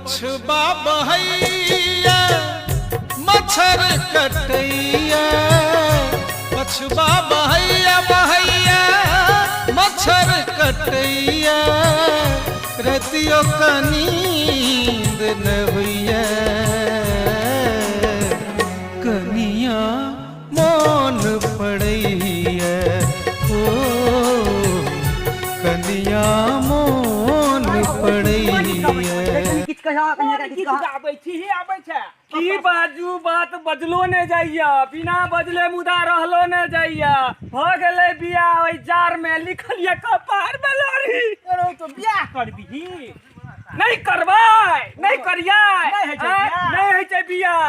पछबा बहैया मच्छर कटैया, पछबा बहैया बहैया मच्छर कटैया, रतियो का नींद न होइया, कनिया मोन पड़ैया, ओ कनिया मोन पड़ैया। की बाजू बात बजलो ने जाइया, बिना बजले मुदा रहलो ने जाइया। भ गेलै बियाह ओहि जार में लिखल ये कपार में लोरी। तो बियाह करबिही? नहीं करबै, नहीं करियै, नहि होइ छै बियाह। नहि होइ छै बियाह।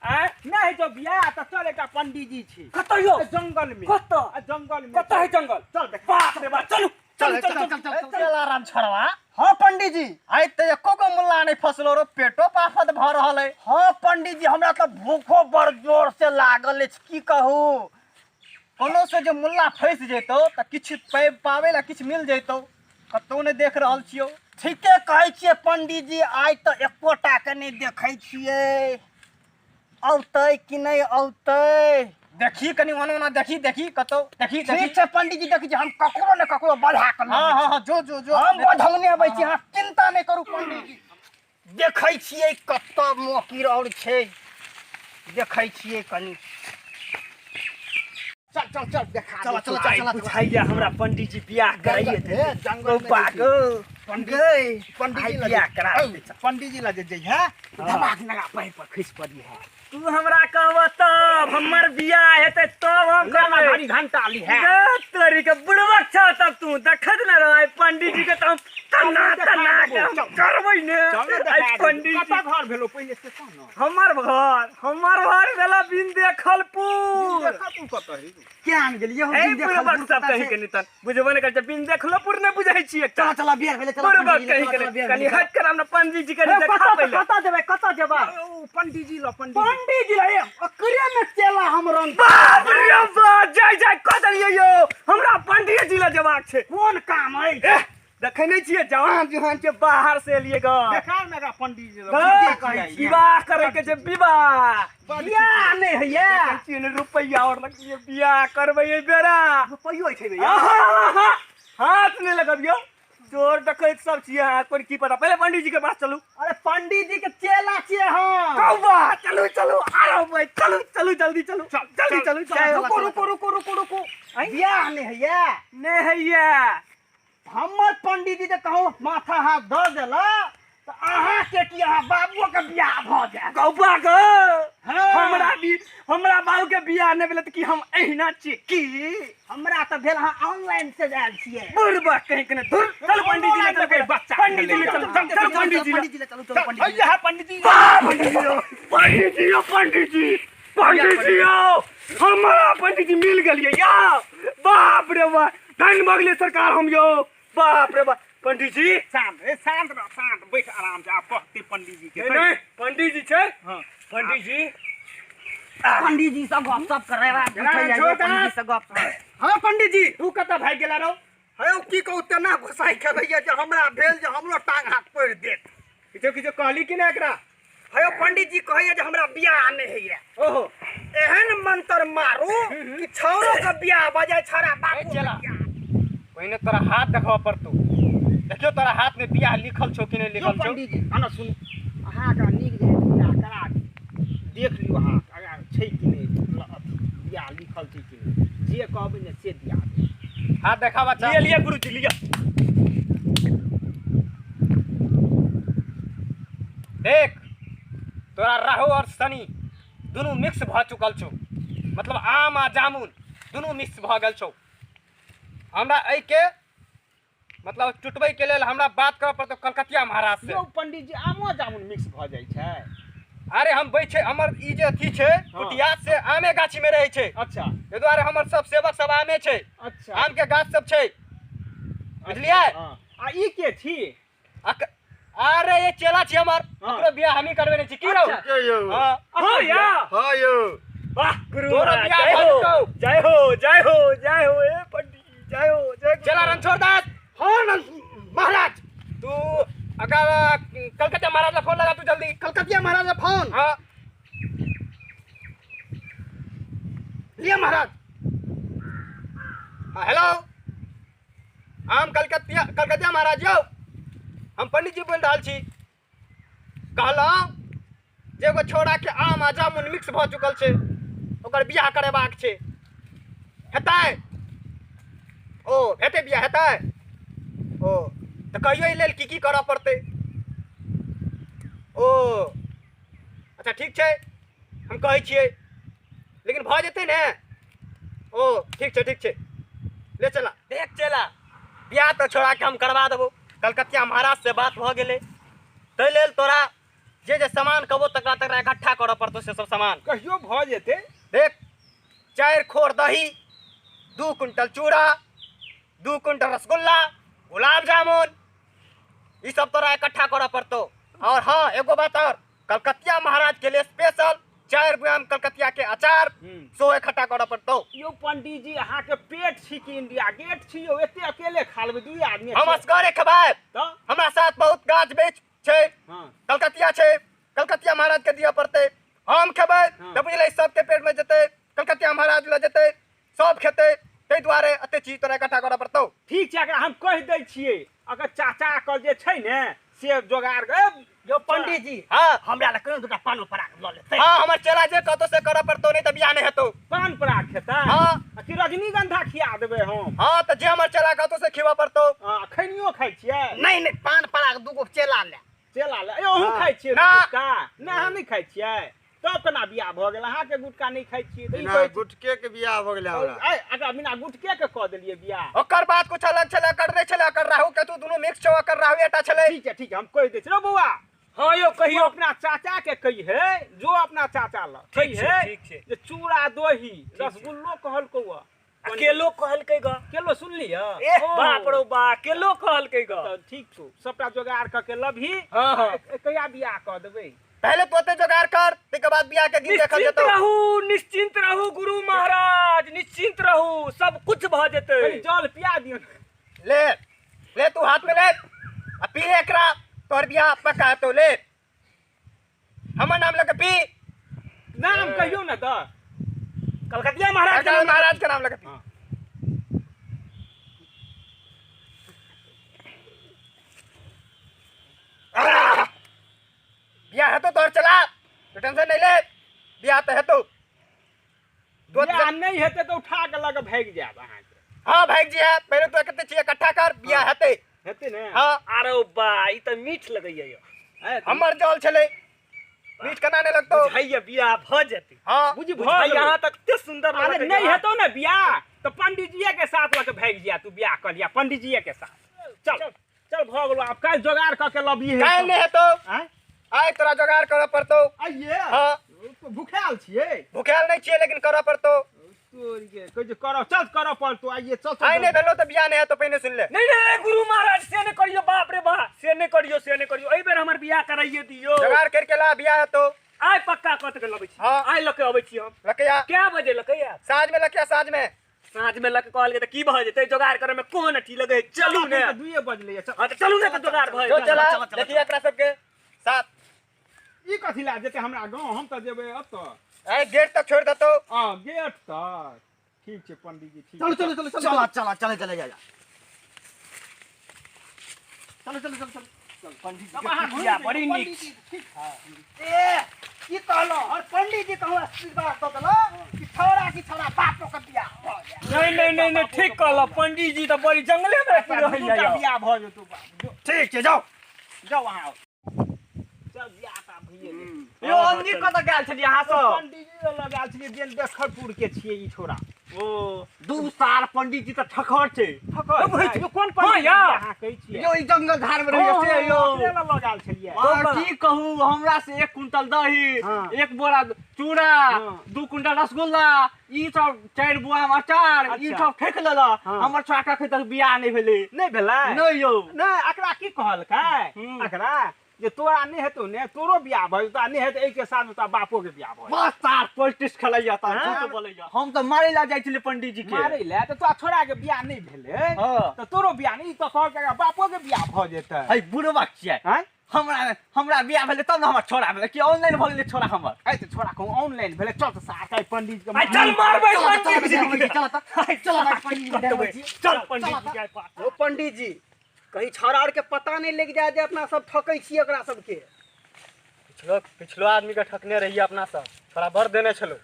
आँय? नहि होइ छौ बियाह तऽ चल, एकटा पंडीजी छै। कतऽ यौ? जंगल में। कतऽ? जंगल में। कतऽ है जंगल? चल देख। बाप रे बाप, चलू चलू चलू चलू चलू। चल आराम छोड़वा। हाँ पंडीजी, आइ तऽ एको गो मुल्ला नहि फसलो रो, पेटो पाफत भऽ रहल है। हाँ पंडीजी, हमरा तऽ भूखो बड़ जोर से लागल अछि, की कहू। कोनो से जे मुल्ला फंसि जेतौ तऽ किछु पाबै ला किछु मिल जेतौ, कतौ नहि देख रहल छियौ। ठीके कहै छियै पंडीजी, आइ तऽ एकोटा के नहि देखै छियै। औतै कि नहि औतै? देखी कनि ओना ओना देखी, देखी कतौ देखी। ठीक छै पंडीजी, देखी हम ककरो ने ककरो बढ़ा कऽ। हाँ हाँ हाँ, जो जो जो, हम बढ़ौने अबै छी, अहाँ चिंता नहि करू पंडीजी। देखै छियै कतऽ मोकिर और छै, देखै छियै कनि। चल चल चल, देखा। चल चल चल चल। बुझाइया हमरा पंडीजी बियाह कराइए हे, जंगल में। बागो पंडीजी, पंडीजी लग बियाह करा देतै। पंडीजी लग जइहे, धमाक लगा पैर पर खसि पड़ी है। तू हमरा कहबह तब हमर बियाह हेतै, तब हम करबै। भारी घंटा ली है। तोरी के बुढ़बक छह तब तू देखत न रह। पंडीजी के तऽ हम तना तना के हम करबै ने। चल ने आइ देखा देबौ। पंडीजी कतऽ घर भेलो पहिले से कह ने। हमर घर भेला बिन देखलपुर। देखा तू कतऽ है? केहन गेलियै ए बुढ़बक सब कहीं के नितन बुझबो नहि करै छै, बिन देखलोपुर नहि बुझै छी एकटा। चल चल, बियाह भेलै, चल बुढ़बक कहीं के नहि। कनि हट कर, हमरा पंडीजी के देखा पहिले। कतऽ जेबै, कतऽ जेबै? ओ पंडीजी ल, पंडीजी। पंडीजी रे, ओकरे में चेला हम रंग। बाप रे बाप, जाय जाय कऽ देलियै यौ, हमरा पंडीजी लग जेबाक छै। कोन काम है? एह, देखै नहि छियै जवान जुहान छै, बाहर से एलियै ग। देखा ने एकरा पंडीजी ल। ग, विवाह करे के छै, विवाह। बियाह नहि होइया? देखै छियै ने रुपैआ और लगलियै, बियाह करबै एहि बेरा। रुपैयो छै भैया? आहा, हाथ नहि लगबियौ, चोर डकैत सब छियै अहाँ, कोन की पता। पहिले पंडीजी के पास चलू। अरे पंडीजी के चेला छियै हम। कौवा, चलू चलू, आरो भाई, चलू चलू जल्दी चलू, जल्दी चलू। जय हो। रुको रुको रुको रुको रुको, बियाह नहि होइया? नहि होइया। हमर पंडीजी जे कहूँ माथा हाथ दऽ देला तऽ अहाँके की, अहाँ बाबुओ के बियाह भऽ जायत। कौवा गो। हाँ। हमरा भी, हमरा बाबू के बियाह नहि भेलै तऽ की हम एहिना छियै की? हमरा तऽ भेल अहाँ ऑनलाइन से आयल छियै। बुढ़बा कहीं के नहि। धुर, चल पंडीजी ले चल, बच्चा पंडीजी ले चल, चल चल पंडीजी ले। पंडीजी ले चलू, चलू पंडीजी। हैया है पंडीजी। पंडीजी यौ, पंडीजी यौ, पंडीजी, पंडीजी यौ, हमरा पंडीजी मिल गेलियै यौ। बाप रे बाप, धन्य भऽ गेलियै सरकार हम यौ। बाप रे बाप, पंडीजी। शांत ए, शांत रह, शांत बैठ, आराम से। आब कहते पंडीजी के। नहीं नहीं, पंडीजी छै। हाँ। पंडीजी। पंडीजी सब गप सप करे। पंडीजी से गप। हाँ पंडीजी, तू कतऽ भागि गेला रौ? हे की कहू, तेना घुसाइ खेलैया जे हमरा भेल जे हमरो टांग हाथ पड़ि देत। किछो किछो कहली कि नहि एकरा? हे पंडीजी कहैया जे हमरा बियाह नहि होइया। ओहो, एहन मंत्र मारू कि छौरो के बियाह भऽ जाय, छौड़ा बापो के चला। बियाह। पहिने तोरा हाथ देखबऽ पड़तौ, देखियौ तोरा हाथ में बियाह लिखल छौ कि नहि यौ लिखल छौ। पंडीजी, आना सुनू, अहाँके नीक जे बियाह करा दी, देख लियौ अहाँ आगाँ छै कि नहि, अथी बियाह लिखल छै कि नहि, जे कहबै ने से दिया देब। हाथ देखा बच्चा। लिअ लिअ गुरुजी लिअ। देख, तोरा राहु और शनि दुनू मिक्स भऽ चुकल छौ, मतलब आम आ जामुन दुनू मिक्स भऽ गेल छौ। हमरा एहिके मतलब टुटबै के लेल हमरा बात करऽ पड़तौ कलकतिया महाराज से। यौ पंडीजी, आमो जामुन मिक्स भऽ जाइ छै? अरे हम बैठे, हमर ई जे अथी छै कुटिया से आमे गाछी में रहै छै। अच्छा। ताहि दुआरे हमर सब सेवक सब आमे छै। अच्छा। आम के गाछ सब छै, बुझलियै? हाँ। आ ई के छी? अरे ये चेला छी हमर। हाँ। ओकरो बियाह हमही करबे नहि छी की रौ? अच्छा। यौ। हाँ। हाँ या। हाँ यौ। वाह गुरु तोरो महाराज, बियाह जय भऽ हो, जेतौ। जय हो जय हो जय हो, ए पंडीजी जय हो जय गुरु। चेला रणछोड़ दास। हाँ महाराज। तू अगर कलकत्ता महाराज ला फोन लगा, तू करी कलकतिया महाराज फोन। हाँ लिया महाराज। हाँ हेलो, हम कलकतिया कलकतिया महाराज यौ, हम पंडित जी बोलि रहल छी। कहलहुँ जे एगो छौड़ा के आम आ जामुन मिक्स भऽ चुकल छै, ओकर बियाह करेबाक छै, हेतै? ओ हेतै बियाह, हेतै? ओ तऽ कहियो एहि लेल की की करऽ पड़तै? ओ अच्छा ठीक छै, हम कहै छियै, लेकिन भऽ जेतै ने? ओ ठीक छै ठीक छै, ले चला। देख चला, बियाह तऽ छोड़ा के हम करवा देबो, कलकतिया महाराज से बात भऽ गेलै, ताहि लेल तोरा जे जे सामान कहबो तकरा तकरा इकट्ठा करऽ पड़तौ, से सब सामान कहियो भऽ जेतै। देख, 4 खोर दही, 2 क्विंटल चूड़ा, 2 क्विंटल रसगुल्ला, गुलाब जामुन, ई सब तोरा इकट्ठा करऽ पड़तौ। और हाँ एगो बात और, कलकतिया महाराज के लिए स्पेशल 4 ग्राम कलकतिया के अचार सो इकट्ठा करऽ पड़तौ। यौ पंडित जी, अहाँ के पेट छी कि इंडिया गेट छी यौ? एते अकेले खा लेबै 2 आदमी? हम असगरे खेबै, हमरा साथ बहुत गाछ बेच छै, कलकतिया छै, कलकतिया महाराज के दिअ पड़तै। हम खेबै तऽ बुझलै सबके पेट में जेतै, कलकतिया महाराज लऽ जेतै, सब खेतै, ताहि दुआरे एते चीज तोरा इकट्ठा करऽ पड़तौ। ठीक छै, अगर हम कहि दै छियै, अगर चाचा के जे छै ने से जोगाड़। यौ पंडित जी, हाँ हमरा लग कोनो दूटा पानो पराग लऽ लेतै। हाँ हमर चेला जे कहतौ से करऽ पड़तौ, नहीं तऽ बियाह नहि हेतौ। पान पराग खेतै? हाँ। आ कि रजनीगंधा खिया देबै हम? हाँ तऽ जे हमर चेला कहतौ से खिबऽ पड़तौ। हाँ, खैनियो खाइ छियै? नहीं नहीं, पान पराग 2 गो चेला ले। चेला ले? अहूँ खाइ छियै गुटका? ना, अहाँ नहि खाइ छियै, तब केना बियाह भऽ गेल? अहाँके गुटका नहि खाइ छियै? बिना गुटके के बियाह भऽ गेलै हमरा। अगर बिना गुटके के कऽ देलियै बियाह। ओकर बात कुछ अलग छलै, एकर नहि छलै, एकर राहु केतु दुनू मिक्स छौ, एकर राहु एटा छलै। ठीक है ठीक है, हम कहि दै छियै। बौआ हाँ यौ कहियो अपना चाचा के कहिहे, जो अपना चाचा लग कहिहे जे चूड़ा दही रसगुल्लो कहलकौ, केलो कहलकै ग, केलो सुनलियै? बाप रो बा, केलो कहलकै ग। ठीक छौ, सबटा जोगाड़ कऽ के लबही। हाँ हाँ, कहिया बियाह कऽ देबै? पहले तो ओते जोगाड़ कर, तकर बाद बियाह के दिन देखल जेतौ। निश्चिंत रहू, निश्चिंत रहू गुरु महाराज, निश्चिंत रहू, सब कुछ भऽ जेतै। जल पिया दियौ। ले ले तू हाथ में ले आ पी ले एकरा, तोहर बियाह पक्का हेतौ। ले हमर नाम लऽ के पी। नाम कहियौ ने तऽ। कलकतिया महाराज के महाराज के नाम लऽ के पी। बियाह हेतौ तोहर, चला तो टेंशन नहीं ले, बियाह तऽ हेतौ। बियाह नहीं हेतै तऽ उठा के लऽ के भागि जायब अहाँके। हाँ भागि जइहे, पहिले तू कते चीज इकट्ठा कर, बियाह हेतै। हेतै ने? हाँ। अरे बा, ई तऽ मीठ लगैया यौ। हमर जल छलै, मीठ केना नहि लगतौ? बुझाइया बियाह भऽ जेतै। हाँ बुझि भऽ गेलै। अहाँ तऽ कते सुन्दर अरे नहीं हेतौ ने बियाह तऽ पंडितजीए के साथ लऽ के भागि जाय तू, बियाह कऽ लिया पंडितजीए के साथ। चल चल भऽ गेलौ, आब काल्हि जोगाड़ कऽ के लबही। काल्हि नहि हेतौ, आइ तोरा जोगाड़ करऽ पड़तौ। आइये? हाँ। भुखायल छियै? भुखायल नहि छियै, लेकिन करऽ पड़तौ। कहै छै करऽ, चल करऽ पड़तौ आइये, चल। आइ नहि भेलौ तऽ बियाह नहि हेतौ, पहिने सुनि ले। नहीं नहीं गुरु महाराज, से नहि करियौ, बाप रे बा, से नहि करियौ, से नहि करियौ, एहि बेर हमर बियाह कराइए दियौ। जोगाड़ करके ला, बियाह हेतौ। आइ पक्का कऽ के लबै छी। हाँ आइ लऽ के अबै छी हम। लकैया कै बजे लकैया? साँझ में लकैया, साँझ में। साँझ में लके कहलकै तऽ की भऽ जेतै, जोगाड़ करे में कोन अथी लगै? चलू ने, 2 बजलै। हाँ तऽ चलू ने, तऽ जोगाड़ भऽ जेतै। चला देखिए एकरा सबके साथ। ई कथी लए जेतै हमरा गाँव? हम तऽ जेबै ओतऽ। अरे गेट तक छोड़ि देतौ। हाँ गेट तक ठीक छै पंडित जी, ठीक। चलू चलू चलू चला चला चले चले जा चलो चलो चलो चलो। पंडित जी बड़ी नीक। ए की कहलौं? और पंडित जी कहूँ आशीर्वाद दऽ देलक कि छौड़ा की छौड़ा बापो के बियाह भऽ जाय। नहीं नहीं नहीं नहीं, ठीक कहलौं पंडित जी, तऽ बड़ी जंगले में रहैया। बियाह भऽ जेतौ। ठीक छै, जाउ जाउ अहाँ। चल बियाह तऽ भइए गेल। यौ हमनी कतऽ गेल छलियै अहाँ सब? पंडित जी लग गेल छलियै, गेल देखरपुर के छियै ई छोड़ा। ओ 2 साल पंडित जी तऽ ठकर छै। ठकर कोन पंडित अहाँ कहै छियै? यौ ई जंगल झाड़ में रहैया से यौ। ओकरे लग गेल छलियै। की कहू, हमरा से 1 क्विंटल दही, 1 बोरा चूड़ा, 2 क्विंटल रसगुल्ला, ई सब 4 बुआम अचार, ई सब ठकि लेलक। हमर छोड़ा के अखन तक बियाह नहि भेलै। नहि भेलै? नहि यौ। नहि, एकरा की कहलकै? एकरा जे तोरा नहि हेतौ ने, तोरो बियाह भऽ जेतौ, आ नहि हेतौ एहिके साथ तोरा बापो के बियाह भऽ जेतौ। बस तार पॉलिटिक्स खेलैया, तार झूठ बोलैया। हम तऽ मारै लए जाइ छलियै पंडित जी के। मारै लए? तऽ तोरा छोड़ा के बियाह नहि भेलै तऽ तोरो बियाह नहि, ई तऽ कहलकै बापो के बियाह भऽ जेतै। है बुढ़बा छियै। आँय? हमरा हमरा बियाह भेलै तब ने हमर छोरा भेलै कि ऑनलाइन भऽ गेलै छोरा हमर। आइ तऽ छोरा कहूँ ऑनलाइन भेलै। चल तऽ सार आइ पंडित के आइ चल मारबै पंडित जी के। चल तऽ, चल पंडित जी के, चल पंडित जी के पास। ओ पंडित जी, कहीं छौड़ा आर के पता नहीं लग जाए जे अपना सब ठकै छियै ओकरा सबके। पिछलो पिछलो आदमी के ठकने रहिए अपना सब, छोड़ा बड़ देने छलो।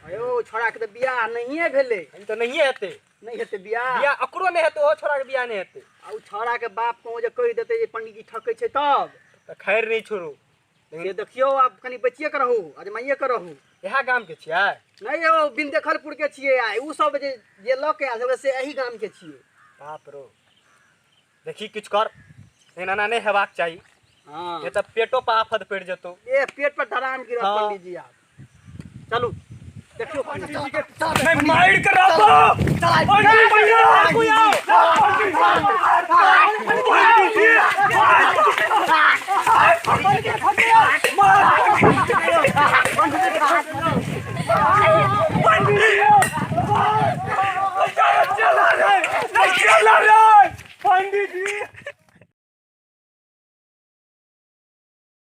अयो छोड़ा के तऽ बियाह नहिए भेलै। ई तऽ नहिए हेतै। नहीं हेतै बियाह। बियाह अकरो नहि हेतै, ओहो छोड़ा के बियाह नहि हेतै। आ उ छौड़ा के बाप कहूँ जे कहि देतै जे पंडित जी ठकै छै तब तऽ खैर नहि छोड़ू। से देखियौ, आब कनि बचिए के रहू, अजमाइए के रहू। इएह गाम के छियै? नहीं यौ, बिन देखलपुर के छियै। आ उ सब जे जे लऽ के आयल छलै से एही गाम के छियै। बाप रो, देखी किछु कर, लेकिन एना नहि हेबाक चाही। हाँ, नहीं तऽ पेटो पर आफत पड़ि जेतौ। ए पेट पर धराम गिरत। हाँ। पंडित जी आब चलू, देखियौ पंडित जी के मैं मार के रखो पंडित जी।